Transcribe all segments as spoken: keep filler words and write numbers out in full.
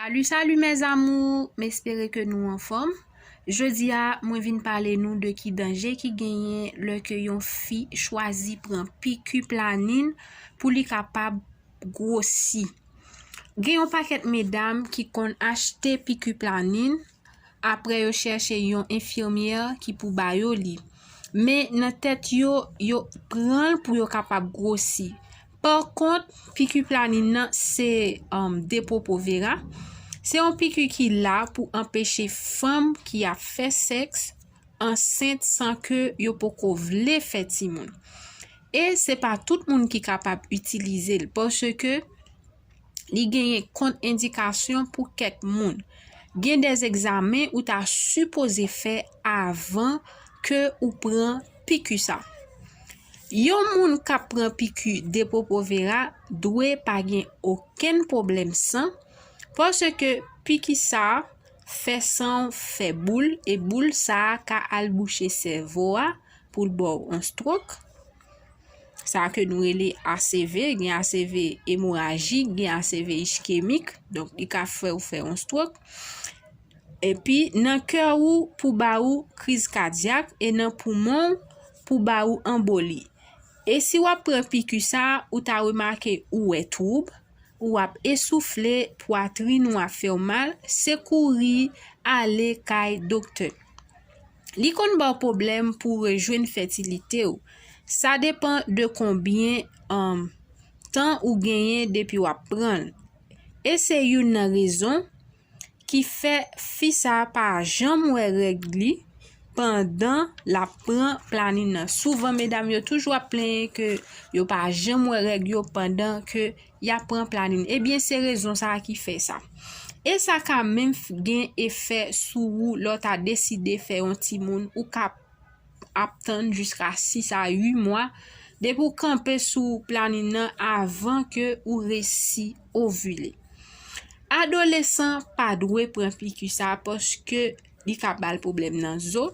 Salut, salut mes amours, m espere ke nou anfòm. Jodi a, mwen vin pale nou de ki danje ki genyen lè ke yon fi chwazi pran piki planin pou li kapab gwosi. Gen yon pakèt medam ki konn achte piki planin, apre yo chèche yon enfimyè ki pou ba yo li. Men nan tèt yo, yo pran l pou yo kapab gwosi. Pa kont, piki planin nan se um, Depo-Provera. Se yon piki ki la pou anpeche fanm ki ap fè sèks ansent san ke yo poko vle fè timoun. E se pa tout moun ki kapab itilize l, paske li genyen kont-endikasyon pou kèk moun. Gen de egzamen ou ta sipoze fè avan ke ou pran piki sa. Yon moun k ap pran piki Depo-Provera dwe pa gen okenn pwoblèm san, paske piki sa fè san w fè boul, e boul sa a ka al bouche sèvo a pou l ba w yon strok. Sa ke nou rele A C V, gen A C V emorajik, gen A C V iskemik, donk li ka fè w fè yon strok. Epi nan kè ou pou ba ou kriz kadyak, e nan poumon ou pou ba ou anboli. E si w ap pran piki sa, ou ta remake ou wè twoub, ou ap esoufle, pwatrin ou ap fè w mal, se kouri ale kay doktè. Li konn ba w pwoblèm pou w rejwenn fètilite w. Sa depan de konbyen um, tan ou genyen depi w ap pran l. E se youn nan rezon ki fè fi sa a pa janm wè règ li pandan l ap pran planin nan. Souvan, medam yo toujou ap plenyen ke yo pa janm wè règ yo pandan ke y ap pran planin. Ebyen, se rezon sa a ki fè sa. E sa ka menm f- gen efè sou ou lè w ta deside fè yon timoun, ou ka ap tann jiska sis a uit mwa depi w kanpe sou planin nan avan ke ou resi ovile. Adolesan pa dwe pran piki sa paske li ka ba l pwoblèm nan zo,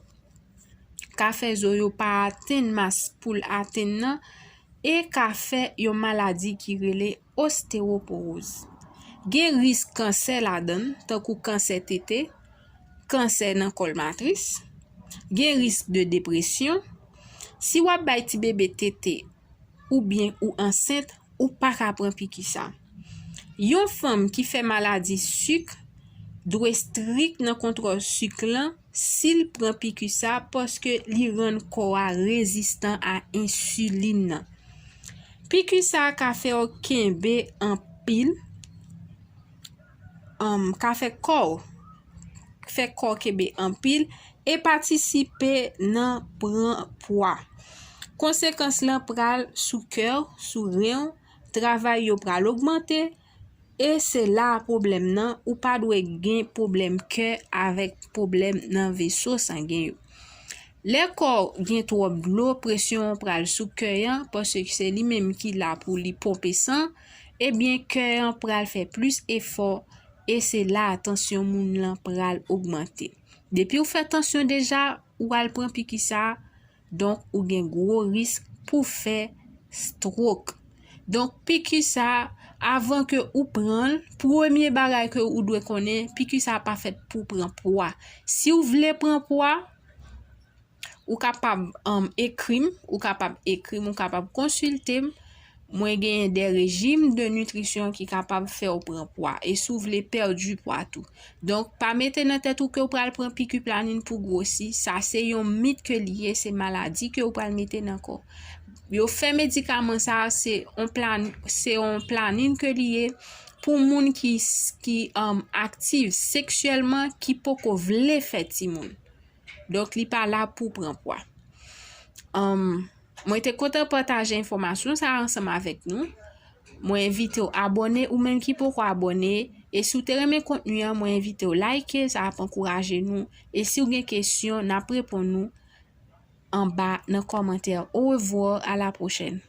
ka fè zo yo pa atenn mas pou l atenn nan, e ka fè yon maladi ki rele osteoporoz. Gen risk kansè ladan l, tankou kansè tete, kansè nan kòl matris, gen risk de depresyon. Si w ap bay ti bebe tete oubyen ou ansent, ou pa ka pran piki sa. Yon fanm ki fè maladi sik dwe strik nan kontwòl sik lan si l pran piki sa, paske li rann kò a rezistan a ensilin nan. Piki sa ka fè w kenbe anpil, um, ka fè kò w, fè kò w kenbe anpil e patisipe nan pran pwa. Konsekans lan pral sou kè w, sou ren w, travay yo pral ogmante, e se la a pwoblèm nan, ou pa dwe gen pwoblèm kè avèk pwoblèm nan veso sangen yo. Lè kò w gen twòp dlo, presyon an pral sou kè an, paske se li menm ki la pou li ponpe san, ebyen kè an pral fè plis efò, e se la a tansyon moun lan pral ogmante. Depi w fè tansyon deja, ou al pran piki sa, donk ou gen gwo risk pou fè strok. Donk piki sa, avan ke ou pran l, premye bagay ke ou dwe konnen, piki sa pa fèt pou pran pwa. Si w vle pran pwa, ou kapab um, ekri m, ou kapab ekri m, ou kapab konsilte m. Mwen genyen de rejim de nitrisyon ki kapab fè w pran pwa. E si w vle pèdi pwa tou. Donk, pa mete nan tèt ou ke w pral pran piki planin pou gwosi. Sa se yon mit ke li ye, se maladi ke w pral mete nan kò. Yo fè medikaman sa, se yon plan, se yon planin ke li ye pou moun ki, ki um, aktif seksyèlman, ki poko vle fè timoun. Donk, li pa la pou pran pwa. Um, mwen te kontan pataje enfòmasyon sa a ansanm avèk nou. Mwen envite w abòne ou menm ki poko abòne. E si w te renmen kontni an, mwen envite w like, sa ap ankouraje nou. E si w gen kesyon, n ap reponn nou anba nan kòmantè. Au revoir, à la prochaine.